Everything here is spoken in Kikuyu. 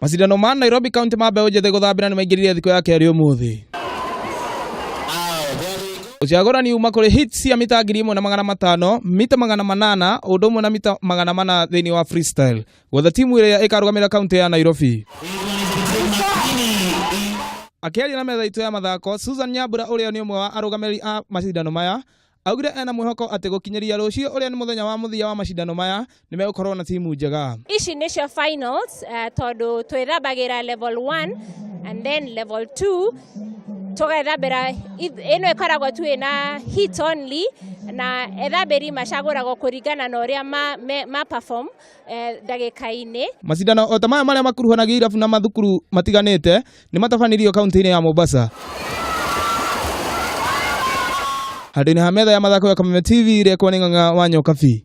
Macindano ma Nairobi County ma mbeũ njĩthĩ gũthambĩra nĩ maingĩrire thikũ ya kerĩ ũmũthĩ. Ũcagũrani uma kũrĩ hits cia mita 1500, mita 800, ũndũ ũmwe na mita 400 thĩinĩ wa freestyle. Gwetha timu ĩrĩa ĩkarũgamĩrĩra kaunti ya Nairobi. Akĩaria na metha itũ ya mathako, Susan Nyambura ũrĩa nĩ ũmwe wa arũgamĩrĩri a macindano maya, augire ena mwĩhoko atĩ gũkinyĩria rũciũ ũrĩa nĩ mũthenya wa mũthia wa macindano maya nĩ megũkorwo na timu njega. Ici nĩcio finals tondũ twĩthambagĩra level 1 and then level 2 tũgethambĩra ĩno ĩkoragwo tu ĩna heat only na ethambĩri macagũragwo kũringana na ũrĩa ma, me, ma perform ndagĩka-inĩ. Macindano o ta maya marĩa makuruhanagia irabu na mathukuru matiganĩte nĩ matabanirio kaunti-inĩ ya Mombasa. Handũ-inĩ ha metha ya mathako ya Kameme TV, rekwo nĩ Ng'ang'a wa Nyokabi.